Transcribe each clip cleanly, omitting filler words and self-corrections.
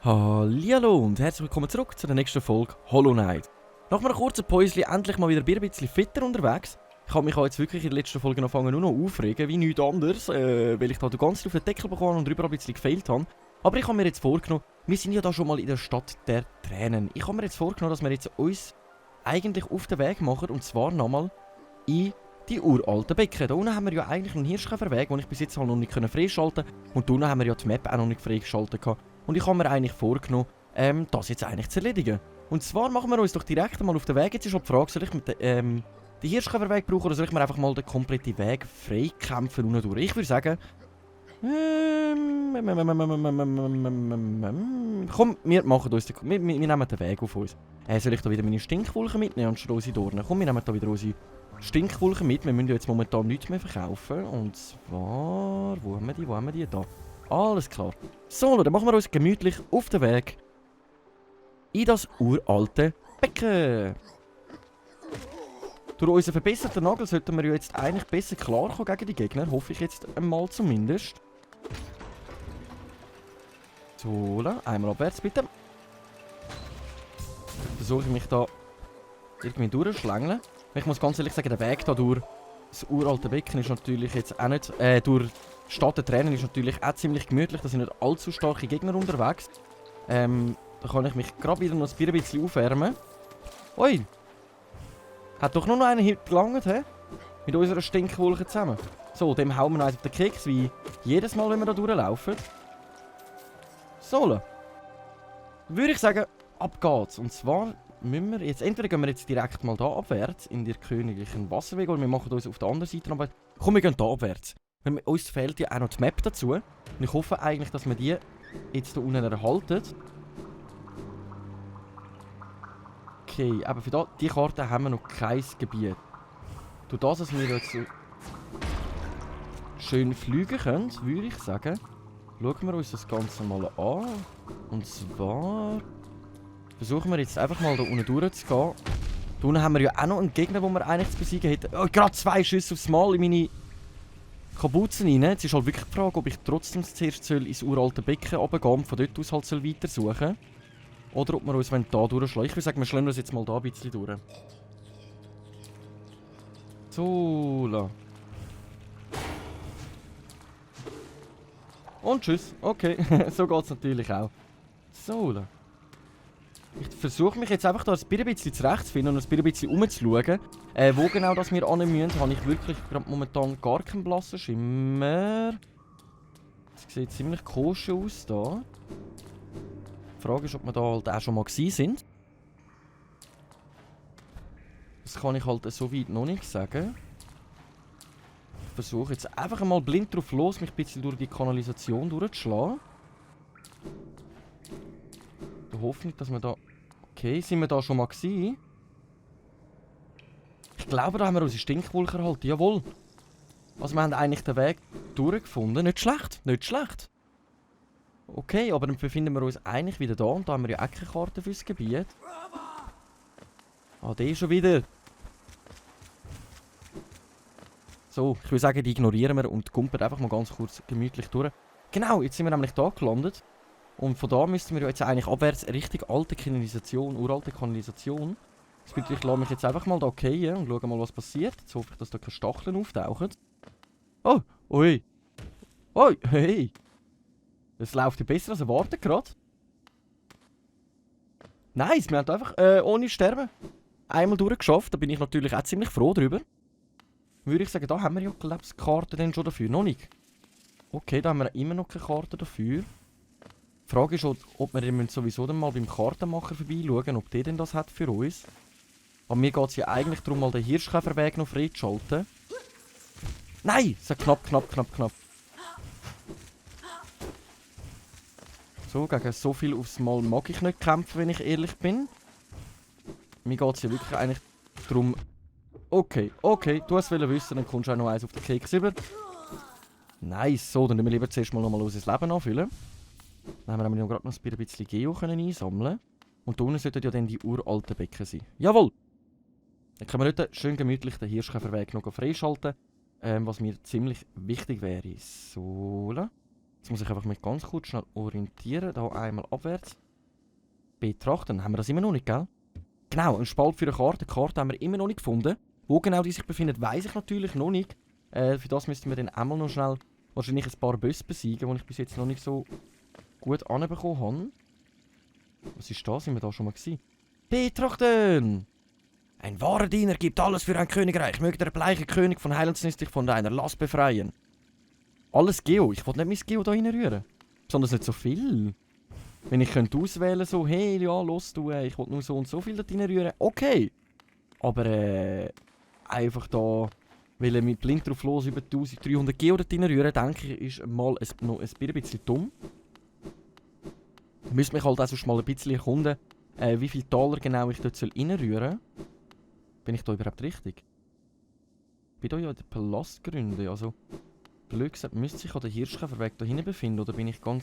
Hallihallo und herzlich willkommen zurück zu der nächsten Folge Hollow Knight. Nach einer kurzen Pause endlich mal wieder ein bisschen fitter unterwegs. Ich habe mich jetzt wirklich in der letzten Folge angefangen nur noch aufregen, wie nichts anderes, weil ich da ganz auf den Deckel bekommen und drüber ein bisschen gefailt habe. Aber ich habe mir jetzt vorgenommen, wir sind ja da schon mal in der Stadt der Tränen. Ich habe mir jetzt vorgenommen, dass wir jetzt uns eigentlich auf den Weg machen, und zwar nochmal in die uralten Becken. Da unten haben wir ja eigentlich einen Hirschkäferweg, den ich bis jetzt halt noch nicht freischalten konnte. Und da unten haben wir ja die Map auch noch nicht freigeschaltet gehabt. Und ich habe mir eigentlich vorgenommen, das jetzt eigentlich zu erledigen. Und zwar machen wir uns doch direkt mal auf den Weg. Jetzt ist schon die Frage, soll ich mit den Hirschkäferweg brauchen oder soll ich mir einfach mal den kompletten Weg freikämpfen unten durch? Ich würde sagen, komm, wir machen uns wir nehmen den Weg auf uns. Soll ich da wieder meine Stinkwolken mitnehmen anstatt unsere Dornen? Komm, wir nehmen da wieder unsere Stinkwolken mit. Wir müssen ja jetzt momentan nichts mehr verkaufen. Und zwar, wo haben wir die? Da. Alles klar. So, dann machen wir uns gemütlich auf den Weg in das uralte Becken. Durch unseren verbesserten Nagel sollten wir ja jetzt eigentlich besser klarkommen gegen die Gegner. Hoffe ich jetzt einmal zumindest. So, einmal abwärts bitte. Versuche ich mich da irgendwie durchzuschlängeln. Ich muss ganz ehrlich sagen, der Weg da durch das uralte Becken ist natürlich jetzt auch nicht... durch die Stadt der Tränen ist natürlich auch ziemlich gemütlich. Da sind nicht allzu starke Gegner unterwegs. Da kann ich mich gerade wieder noch ein bisschen aufwärmen. Ui! Hat doch nur noch einen Hit gelangt, hä? Mit unserer Stinkwolke zusammen. So, dem hauen wir eins auf den Keks, wie jedes Mal, wenn wir da durchlaufen. So, würde ich sagen, ab geht's. Und zwar müssen wir jetzt, entweder gehen wir jetzt direkt mal da abwärts, in der königlichen Wasserweg, oder wir machen uns auf der anderen Seite aber komm, wir gehen da abwärts. Uns fehlt ja auch noch die Map dazu. Und ich hoffe eigentlich, dass wir die jetzt hier unten erhalten. Okay, aber für die Karte haben wir noch kein Gebiet. Durch das, dass wir jetzt so schön fliegen können, würde ich sagen, schauen wir uns das Ganze mal an. Und zwar versuchen wir jetzt einfach mal da unten durchzugehen. Da unten haben wir ja auch noch einen Gegner, den wir eigentlich zu besiegen hätten. Oh, gerade 2 Schüsse aufs Mal in meine Kabuzen rein. Jetzt ist halt wirklich die Frage, ob ich trotzdem zuerst ins uralte Becken runtergehen und von dort aus halt weiter suchen. Oder ob wir uns da durchschlagen. Ich würde sagen, wir schlagen uns jetzt mal da ein bisschen durch. So. Und tschüss. Okay, so geht es natürlich auch. So. Ich versuche mich jetzt einfach da ein bisschen zurechtzufinden und ein bisschen umzuschauen. Wo genau das wir hin müssen, habe ich wirklich gerade momentan gar keinen blassen Schimmer. Das sieht ziemlich koscher aus da. Die Frage ist, ob wir da halt auch schon mal gewesen sind. Das kann ich halt so weit noch nicht sagen. Ich versuche jetzt einfach mal blind drauf los, mich ein bisschen durch die Kanalisation durchzuschlagen. Ich hoffe nicht, dass wir da... Okay, sind wir da schon mal gewesen? Ich glaube, da haben wir unsere Stinkwolke erhalten. Jawohl. Also wir haben eigentlich den Weg durchgefunden. Nicht schlecht, nicht schlecht. Okay, aber dann befinden wir uns eigentlich wieder da. Und da haben wir ja auch keine Karte fürs Gebiet. Ah, der schon wieder. So, ich würde sagen, die ignorieren wir und kumpeln einfach mal ganz kurz gemütlich durch. Genau, jetzt sind wir nämlich da gelandet. Und von da müssten wir jetzt eigentlich abwärts richtig alte Kanalisation, uralte Kanalisation. Das bedeutet, ich lasse mich jetzt einfach mal da gehen und schaue mal, was passiert. Jetzt hoffe ich, dass da keine Stacheln auftauchen. Oh, ui. Oi, hey. Es läuft ja besser als erwartet gerade. Nice, wir haben einfach ohne Sterben einmal durchgeschafft. Da bin ich natürlich auch ziemlich froh drüber. Würde ich sagen, da haben wir ja, glaube ich, die Karte dann schon dafür. Noch nicht. Okay, da haben wir immer noch keine Karte dafür. Die Frage ist, ob wir sowieso dann mal beim Kartenmacher vorbeischauen, ob der denn das hat für uns. Aber mir geht es ja eigentlich darum, mal den Hirschkäferweg noch freizuschalten. Nein! So knapp. So, gegen so viel aufs Mal mag ich nicht kämpfen, wenn ich ehrlich bin. Mir geht es ja wirklich eigentlich darum... Okay, du hast wissen, dann kommst du auch noch eins auf den Keks rüber. Nice, so, dann müssen wir lieber zuerst mal unser Leben anfüllen. Dann haben wir gerade noch ein bisschen Geo einsammeln. Und da unten sollten ja dann die uralten Becken sein. Jawohl! Dann können wir heute schön gemütlich den Hirschkäferweg noch freischalten. Was mir ziemlich wichtig wäre. So. Jetzt muss ich einfach mich ganz kurz schnell orientieren. Da einmal abwärts. Betrachten. Haben wir das immer noch nicht, gell? Genau, ein Spalt für eine Karte. Die Karte haben wir immer noch nicht gefunden. Wo genau die sich befindet, weiss ich natürlich noch nicht. Für das müssten wir dann einmal noch schnell wahrscheinlich ein paar Bosse besiegen, die ich bis jetzt noch nicht so gut anbekommen habe. Was ist das? Sind wir da schon mal gewesen? Betrachten! Ein wahrer Diener gibt alles für ein Königreich. Möge der bleiche König von Heilandsnest dich von deiner Last befreien. Alles Geo. Ich will nicht mein Geo da reinrühren. Besonders nicht so viel. Wenn ich könnte auswählen, so, hey, ja, los du, ich will nur so und so viel da reinrühren. Okay. Aber, einfach da, weil er mit blind drauf los über 1300 Geo da reinrühren, denke ich, ist mal noch ein bisschen dumm. Ich müsste mich halt also mal ein bisschen erkunden, wie viele Taler genau ich dort reinrühren soll. Bin ich da überhaupt richtig? Ich bin da ja in den Palastgründen, also blöd gesagt, müsste sich an der Hirschkäferweg da hinten befinden, oder bin ich da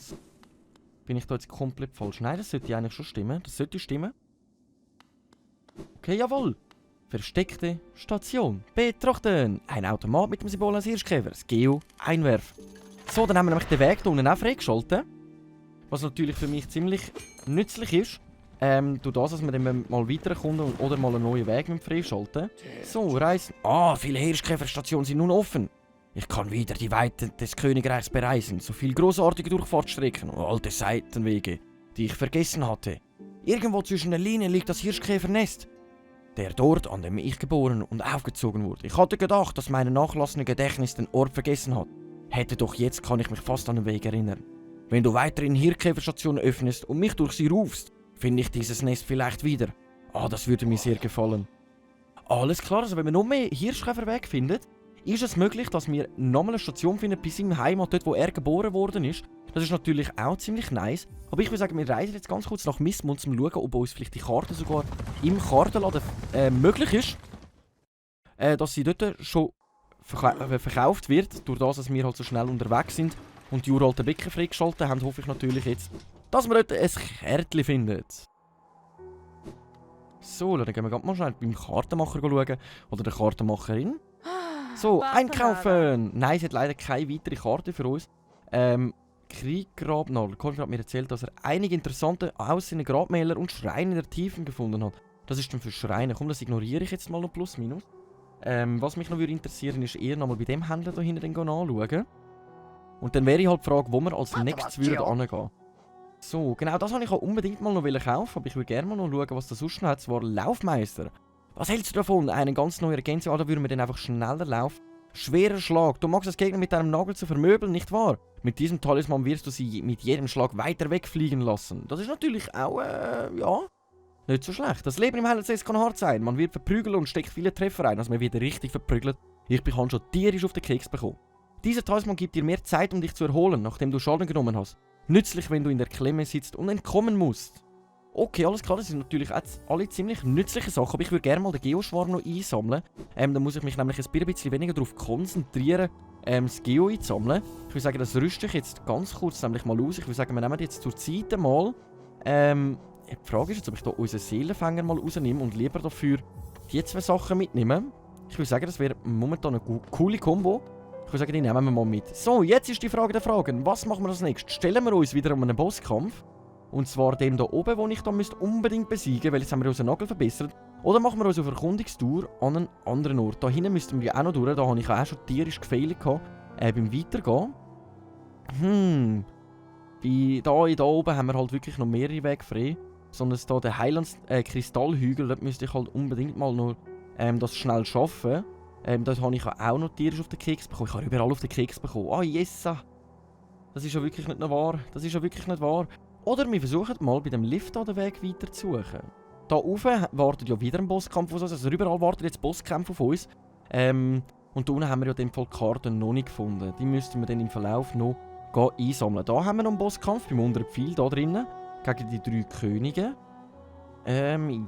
jetzt komplett falsch? Nein, das sollte eigentlich schon stimmen, das sollte stimmen. Okay, jawohl! Versteckte Station. Betrachten! Ein Automat mit dem Symbol eines Hirschkäfers. Geo einwerfen. So, dann haben wir nämlich den Weg hier unten auch freigeschaltet. Was natürlich für mich ziemlich nützlich ist. Durch das, dass wir dann mal weiterkommen oder mal einen neuen Weg freischalten. So, reisen. Ah, viele Hirschkäferstationen sind nun offen. Ich kann wieder die Weiten des Königreichs bereisen. So viel großartige Durchfahrtsstrecken und alte Seitenwege, die ich vergessen hatte. Irgendwo zwischen den Linien liegt das Hirschkäfernest. Der dort, an dem ich geboren und aufgezogen wurde. Ich hatte gedacht, dass mein nachlassendes Gedächtnis den Ort vergessen hat. Hätte doch jetzt kann ich mich fast an den Weg erinnern. Wenn du weiterhin Hirschkäferstationen öffnest und mich durch sie rufst, finde ich dieses Nest vielleicht wieder. Ah, das würde mir sehr gefallen. Alles klar, also wenn man noch mehr Hirschkäferweg findet, ist es möglich, dass wir nochmal eine Station finden bis in Heimat, dort wo er geboren worden ist. Das ist natürlich auch ziemlich nice. Aber ich würde sagen, wir reisen jetzt ganz kurz nach Mistmund, um zu schauen, ob uns vielleicht die Karte sogar im Kartenladen möglich ist. Dass sie dort schon verkauft wird, durch das, dass wir halt so schnell unterwegs sind und die uralten Becken freigeschaltet haben, hoffe ich natürlich jetzt, dass wir dort ein Kärtchen finden. So, dann gehen wir mal schnell beim Kartenmacher schauen. Oder der Kartenmacherin. So, einkaufen! Nein, sie hat leider keine weitere Karte für uns. Krieggrabnarr. Conrad hat mir erzählt, dass er einige interessante aussehende Grabmäler und Schreine der Tiefen gefunden hat. Das ist dann für Schreine. Komm, das ignoriere ich jetzt mal noch plus minus. Was mich noch interessieren ist eher nochmal bei dem Händler da hinten anschauen. Und dann wäre halt die Frage, wo wir als nächstes würden angehen. So, genau das wollte ich auch unbedingt mal noch kaufen, aber ich würde gerne mal noch schauen, was da sonst noch hat. Zwar Laufmeister. Was hältst du davon? Einen ganz neuen Ergänzung, da würden wir dann einfach schneller laufen. Schwerer Schlag. Du magst das Gegner mit deinem Nagel zu vermöbeln, nicht wahr? Mit diesem Talisman wirst du sie mit jedem Schlag weiter wegfliegen lassen. Das ist natürlich auch, ja, nicht so schlecht. Das Leben im Heilandsnest kann hart sein. Man wird verprügelt und steckt viele Treffer ein, also man wird richtig verprügelt. Ich habe schon tierisch auf den Keks bekommen. Dieser Talisman gibt dir mehr Zeit, um dich zu erholen, nachdem du Schaden genommen hast. Nützlich, wenn du in der Klemme sitzt und entkommen musst. Okay, alles klar, das sind natürlich alle ziemlich nützliche Sachen, aber ich würde gerne mal den Geoschwarm noch einsammeln. Dann muss ich mich nämlich ein bisschen weniger darauf konzentrieren, das Geo einzusammeln. Ich würde sagen, das rüste ich jetzt ganz kurz nämlich mal aus. Ich würde sagen, wir nehmen jetzt zur Zeit mal. Die Frage ist jetzt, ob ich da unseren Seelenfänger mal rausnehme und lieber dafür die zwei Sachen mitnehme. Ich würde sagen, das wäre momentan eine coole Kombo. Ich würde sagen, die nehmen wir mal mit. So, jetzt ist die Frage der Fragen. Was machen wir als nächstes? Stellen wir uns wieder um einen Bosskampf. Und zwar den da oben, den ich da unbedingt besiegen müsste, weil jetzt haben wir unseren Nagel verbessert. Oder machen wir uns auf Erkundungstour an einen anderen Ort. Da hinten müssten wir ja auch noch durch. Da habe ich auch schon tierisch gefehlt gehabt, beim Weitergehen. Da oben haben wir halt wirklich noch mehrere Wege frei. Sondern da der Kristallhügel, dort müsste ich halt unbedingt mal noch das schnell schaffen. Dort habe ich auch noch tierisch auf den Keks bekommen. Ich habe überall auf den Keks bekommen. Ah, yes! Das ist ja wirklich nicht noch wahr. Das ist ja wirklich nicht wahr. Oder wir versuchen mal bei dem Lift den Weg weiter zu suchen. Da oben wartet ja wieder ein Bosskampf auf uns. Also überall wartet jetzt Bosskämpfe auf uns. Und da unten haben wir ja den Fall die Karten noch nicht gefunden. Die müssten wir dann im Verlauf noch einsammeln. Da haben wir noch einen Bosskampf beim unteren Pfeil da drinnen. Gegen die 3 Könige.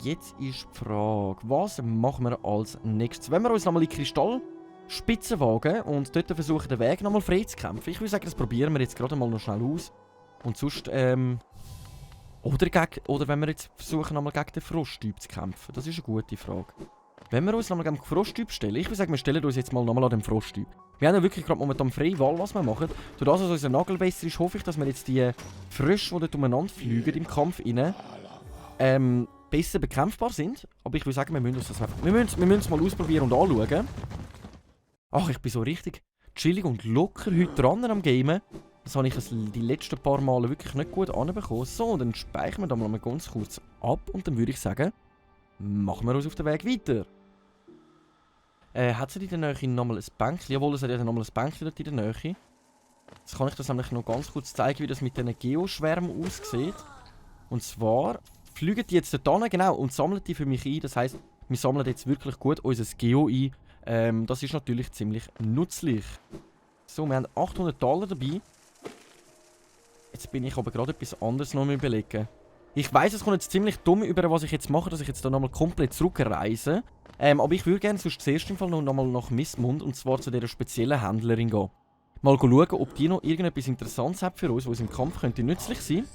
Jetzt ist die Frage, was machen wir als nächstes? Wenn wir uns nochmal in die Kristallspitze wagen und dort versuchen, den Weg nochmal frei zu kämpfen. Ich würde sagen, das probieren wir jetzt gerade mal noch schnell aus. Und sonst, oder wenn wir jetzt versuchen, nochmal gegen den Frosttyp zu kämpfen. Das ist eine gute Frage. Wenn wir uns nochmal am Frosttyp stellen, ich würde sagen, wir stellen uns jetzt mal nochmal an den Frosttyp. Wir haben ja wirklich gerade momentan freie Wahl, was wir machen. Durch das, dass unser Nagel besser ist, hoffe ich, dass wir jetzt die Frösche, die dort umeinander fliegen im Kampf rein, besser bekämpfbar sind. Aber ich würde sagen, wir müssen uns das einfach... Wir müssen es mal ausprobieren und anschauen. Ach, ich bin so richtig chillig und locker heute dran am Gamen. Das habe ich die letzten paar Male wirklich nicht gut anbekommen. So, dann speichern wir da mal ganz kurz ab und dann würde ich sagen, machen wir uns auf den Weg weiter. Hat es in der Nähe nochmal ein Bänkchen? Jawohl, es hat ja nochmal ein Bänkchen dort in der Nähe. Jetzt kann ich das nämlich noch ganz kurz zeigen, wie das mit diesen Geoschwärmen aussieht. Und zwar fliegen die jetzt dort hin, genau, und sammeln die für mich ein. Das heisst, wir sammeln jetzt wirklich gut unser Geo ein. Das ist natürlich ziemlich nützlich. So, wir haben $800 dabei. Jetzt bin ich aber gerade etwas anderes noch überlegen. Ich weiss, es kommt jetzt ziemlich dumm über, was ich jetzt mache, dass ich jetzt da nochmal komplett zurückreise. Aber ich würde gerne sonst zuerst im Fall nochmal nach Mistmund, und zwar zu dieser speziellen Händlerin gehen. Mal schauen, ob die noch irgendetwas Interessantes hat für uns, was uns im Kampf könnte nützlich sein.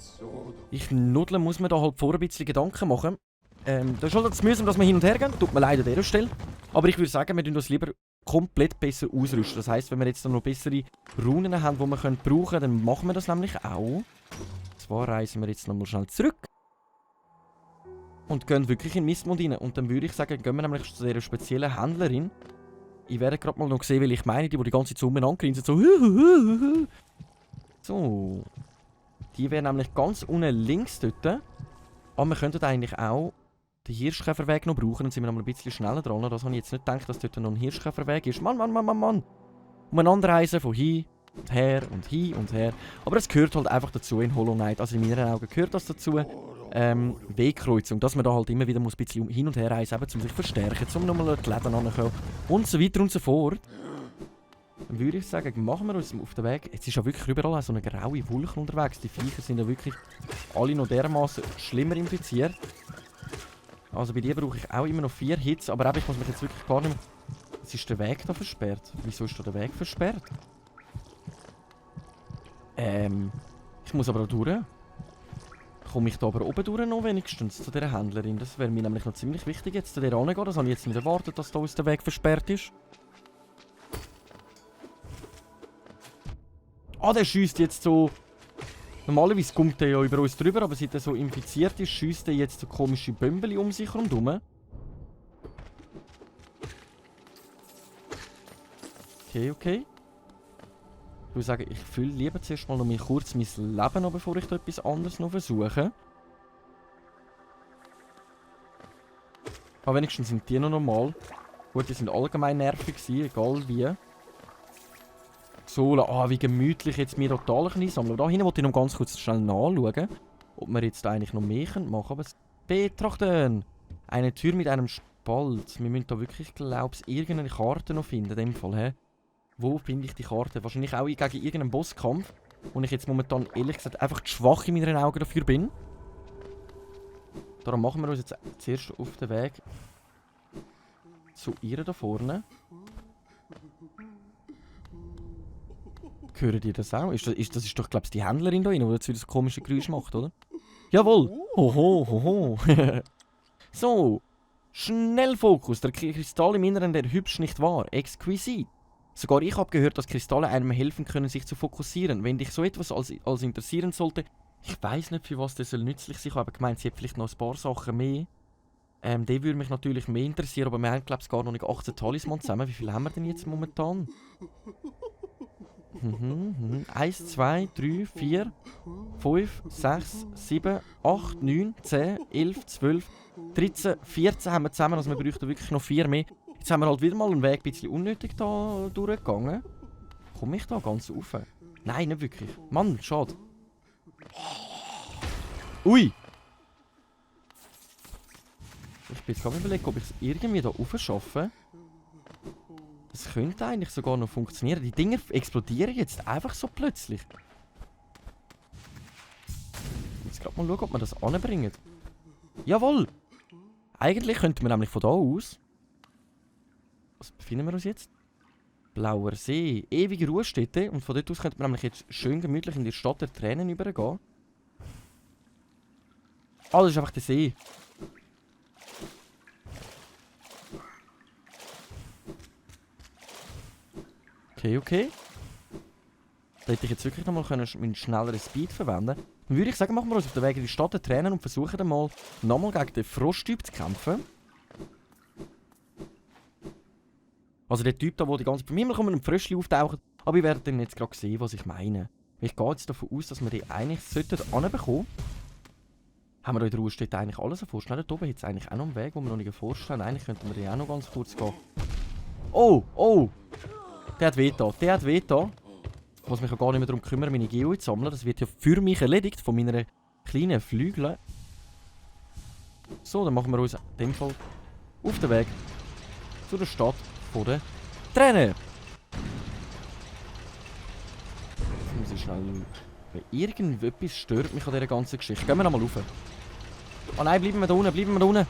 Ich nuddeln muss mir da halt vorher ein bisschen Gedanken machen. Das ist halt das mühsam, dass wir hin und her gehen. Tut mir leid an dieser Stelle. Aber ich würde sagen, wir tun das lieber komplett besser ausrüsten. Das heisst, wenn wir jetzt noch bessere Runen haben, die wir brauchen können, dann machen wir das nämlich auch. Und zwar reisen wir jetzt nochmal schnell zurück. Und gehen wirklich in Mistmund rein. Und dann würde ich sagen, gehen wir nämlich zu dieser speziellen Händlerin. Ich werde gerade mal noch sehen, weil ich meine, die ganze Zeit umeinander grinsen. So. So. Die wäre nämlich ganz unten links dort. Aber wir könnten eigentlich auch den Hirschkäferweg noch brauchen. Dann sind wir noch mal ein bisschen schneller dran. Das habe ich jetzt nicht gedacht, dass dort noch ein Hirschkäferweg ist. Mann. Umeinander reisen von hin und her und hin und her. Aber es gehört halt einfach dazu in Hollow Knight. Also in meinen Augen gehört das dazu. Wegkreuzung, dass man da halt immer wieder muss ein bisschen hin und her reisen, eben, um sich zu verstärken, um nochmal die Läden anzukommen und so weiter und so fort. Dann würde ich sagen, machen wir uns auf den Weg. Jetzt ist ja wirklich überall so eine graue Wolke unterwegs. Die Viecher sind ja wirklich alle noch dermaßen schlimmer infiziert. Also bei dir brauche ich auch immer noch 4 Hits, aber eben, ich muss mich jetzt wirklich gar nicht mehr... Jetzt ist der Weg da versperrt. Wieso ist da der Weg versperrt? Ich muss aber auch durch. Komme ich da aber oben durch noch wenigstens zu dieser Händlerin? Das wäre mir nämlich noch ziemlich wichtig, jetzt zu der angehen. Das habe ich jetzt nicht erwartet, dass da uns der Weg versperrt ist. Ah, der schiesst jetzt so... Normalerweise kommt der ja über uns drüber, aber seit er so infiziert ist, schiesst er jetzt so komische Bömbeli um sich herum. Okay. Ich würde sagen, ich fülle lieber zuerst mal noch mal kurz mein Leben noch, bevor ich da etwas anderes noch versuche. Aber wenigstens sind die noch normal. Gut, die sind allgemein nervig gewesen, egal wie. So, wie gemütlich jetzt wir total einsammeln. Da hinten wollte ich noch ganz kurz schnell nachschauen, ob wir jetzt eigentlich noch mehr machen können. Aber betrachten! Eine Tür mit einem Spalt. Wir müssen da wirklich, glaube ich, irgendeine Karte noch finden, in dem Fall, hä? Wo finde ich die Karte? Wahrscheinlich auch gegen irgendeinen Bosskampf, wo ich jetzt momentan, ehrlich gesagt, einfach zu schwach in meinen Augen dafür bin. Darum machen wir uns jetzt zuerst auf den Weg zu ihr da vorne. Hören die das auch? Das ist doch, glaube ich, die Händlerin da rein, die jetzt wieder so komische Geräusche macht, oder? Jawohl! Hoho. So. Schnellfokus. Der Kristall im Inneren, der hübsch nicht wahr. Exquisit. Sogar ich habe gehört, dass Kristalle einem helfen können, sich zu fokussieren. Wenn dich so etwas als interessieren sollte, ich weiß nicht, für was das soll nützlich sein. Ich habe gemeint, sie hat vielleicht noch ein paar Sachen mehr. Der würde mich natürlich mehr interessieren, aber wir haben, glaube ich, gar noch nicht 18 Talisman zusammen. Wie viel haben wir denn jetzt momentan? 1, 2, 3, 4, 5, 6, 7, 8, 9, 10, 11, 12, 13, 14 haben wir zusammen. Also wir bräuchten wirklich noch 4 mehr. Jetzt haben wir halt wieder mal einen Weg ein bisschen unnötig da durchgegangen. Komme ich da ganz rauf? Nein, nicht wirklich. Mann, schade. Ui! Ich bin jetzt gerade überlegen, ob ich es irgendwie da rauf schaffe. Das könnte eigentlich sogar noch funktionieren. Die Dinge explodieren jetzt einfach so plötzlich. Jetzt gerade mal schauen, ob wir das anbringen. Jawohl! Eigentlich könnten wir nämlich von da aus... Was befinden wir uns jetzt? Blauer See. Ewige Ruhestätte. Und von dort aus könnten wir nämlich jetzt schön gemütlich in die Stadt der Tränen übergehen. Ah, das ist einfach der See. Okay, okay. Da hätte ich jetzt wirklich nochmal meinen schnelleren Speed verwenden können. Dann würde ich sagen, machen wir uns auf den Weg in die Stadt Tränen und versuchen dann mal nochmal gegen den Frosttyp zu kämpfen. Also der Typ da, der die ganze Zeit vom Himmel kommt und ein Fröschli auftaucht. Aber ihr werdet dann jetzt gerade sehen, was ich meine. Ich gehe jetzt davon aus, dass wir die eigentlich anbekommen sollten. Haben wir da in der Ruhe steht eigentlich alles erforscht? Nein, da oben hat es eigentlich auch noch einen Weg, den wir noch nicht erforscht haben. Eigentlich könnten wir den auch noch ganz kurz gehen. Oh, oh! Der hat wehgetan, der hat wehgetan. Ich muss mich auch gar nicht mehr darum kümmern, meine Geo zu sammeln. Das wird ja für mich erledigt von meiner kleinen Flügel. So, dann machen wir uns in dem Fall auf den Weg zu der Stadt von den Tränen. Jetzt muss ich schnell... Wenn irgendetwas stört mich an dieser ganzen Geschichte. Gehen wir nochmal rauf. Oh nein, bleiben wir da unten, bleiben wir da unten.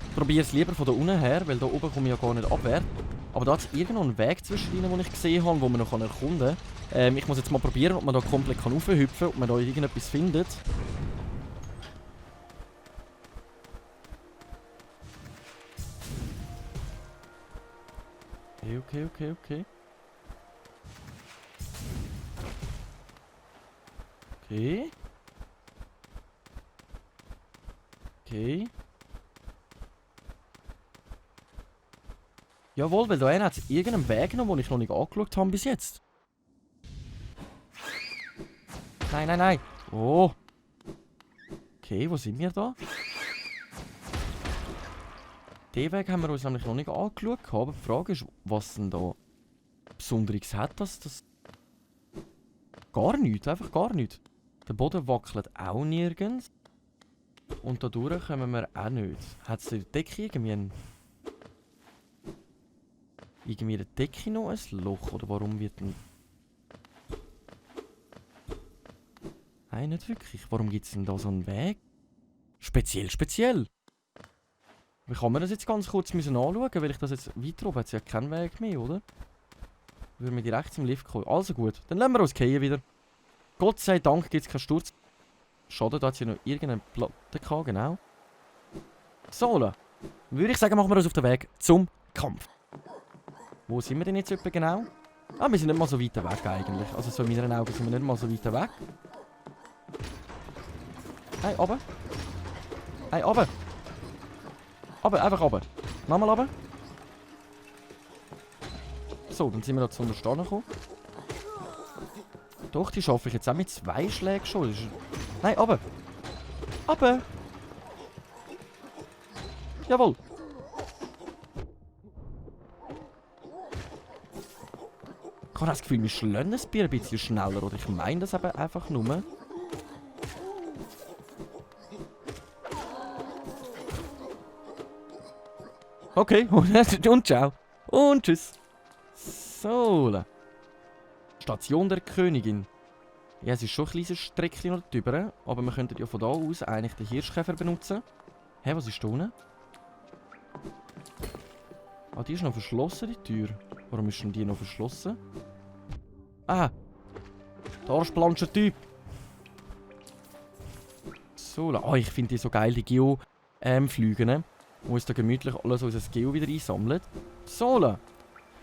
Ich probiere es lieber von da unten her, weil da oben komme ich ja gar nicht abwärts. Aber da hat es irgendwo einen Weg zwischen ihnen, den ich gesehen habe, den man noch erkunden kann. Ich muss jetzt mal probieren, ob man da komplett raufhüpfen kann, ob man da irgendetwas findet. Okay, okay, okay. Okay. Okay. Jawohl, weil da hat es irgendeinen Weg genommen, den ich noch nicht angeschaut habe bis jetzt. Nein, nein, nein. Oh. Okay, wo sind wir da? Den Weg haben wir uns nämlich noch nicht angeschaut. Aber die Frage ist, was denn da Besonderes hat, das... Gar nichts, einfach gar nichts. Der Boden wackelt auch nirgends. Und dadurch kommen wir auch nicht. Hat es in der Decke irgendwie in der Decke noch ein Loch? Oder warum wird denn... Nein, nicht wirklich. Warum gibt es denn da so einen Weg? Speziell, speziell. Wie kann man das jetzt ganz kurz anschauen? Weil ich das jetzt weiter oben hat es ja keinen Weg mehr, oder? Würde mir direkt zum Lift kommen. Also gut, dann lassen wir uns gehen wieder. Gott sei Dank gibt es keinen Sturz. Schade, da hat es ja noch irgendeine Platte gehabt, genau. So, dann würde ich sagen, machen wir uns auf den Weg zum Kampf. Wo sind wir denn jetzt etwa genau? Ah, wir sind nicht mal so weit weg eigentlich. Also so in meinen Augen sind wir nicht mal so weit weg. Hey, runter. Hey, runter. Runter, einfach runter. Nochmal runter. So, dann sind wir da zu Stehen gekommen. Doch, die schaffe ich jetzt auch mit 2 Schlägen schon. Nein, runter. Runter. Jawohl. Ich habe das Gefühl, wir schlagen das Bier ein bisschen schneller. Oder ich meine das eben einfach nur. Okay, und ciao. Und tschüss. So. Station der Königin. Ja, es ist schon ein kleines Streckchen noch drüber. Aber wir könnten ja von da aus eigentlich den Hirschkäfer benutzen. Hä, was ist da unten? Ah, die ist noch verschlossen, die Tür. Warum ist denn die noch verschlossen? Ah! Der arschplanscher Typ! So, oh, ich finde die so geil, die Geo-Flüge, ne? Wo uns da gemütlich alles unser Geo wieder einsammelt. So, dann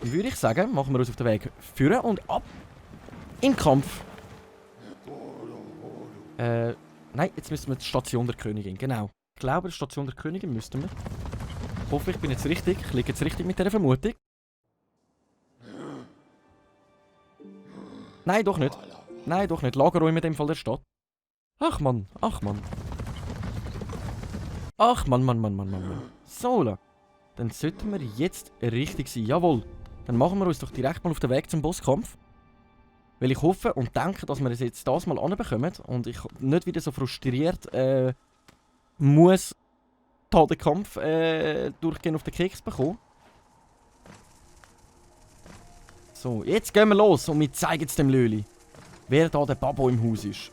würde ich sagen, machen wir uns auf den Weg führen und ab in den Kampf. Nein, jetzt müssen wir die Station der Königin, genau. Ich glaube, die Station der Königin müssten wir. Ich hoffe, ich bin jetzt richtig. Ich liege jetzt richtig mit dieser Vermutung. Nein, doch nicht. Nein, doch nicht. Lagerräume in dem Fall der Stadt. Ach Mann, ach Mann. Ach Mann, Mann, Mann, Mann, Mann, Mann. So, dann sollten wir jetzt richtig sein. Jawohl. Dann machen wir uns doch direkt mal auf den Weg zum Bosskampf. Weil ich hoffe und denke, dass wir es jetzt das mal anbekommen und ich nicht wieder so frustriert muss den Kampf durchgehen auf den Keks bekommen. So, jetzt gehen wir los und wir zeigen jetzt dem Löli, wer da der Babo im Haus ist.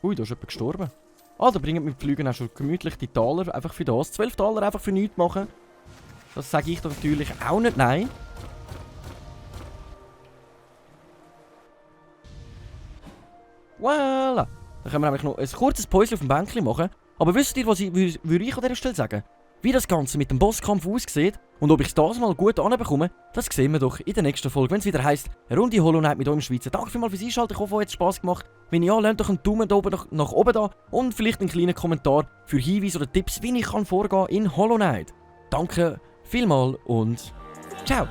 Ui, da ist jemand gestorben. Ah, da bringen wir mit Flügen auch schon gemütlich die Taler einfach für das. 12 Taler einfach für nichts machen. Das sage ich dann natürlich auch nicht nein. Voilà. Dann können wir nämlich noch ein kurzes Päuschen auf dem Bänkchen machen. Aber wisst ihr, was würde ich an dieser Stelle sagen? Wie das Ganze mit dem Bosskampf aussieht und ob ich es das mal gut anbekomme, das sehen wir doch in der nächsten Folge, wenn es wieder heisst, eine Runde Hollow Knight mit euch im Schweizer. Danke vielmals fürs Einschalten, ich hoffe, euch hat es Spass gemacht. Wenn ja, lasst doch einen Daumen da oben nach oben da und vielleicht einen kleinen Kommentar für Hinweise oder Tipps, wie ich vorgehen kann in Hollow Knight. Danke vielmals und ciao!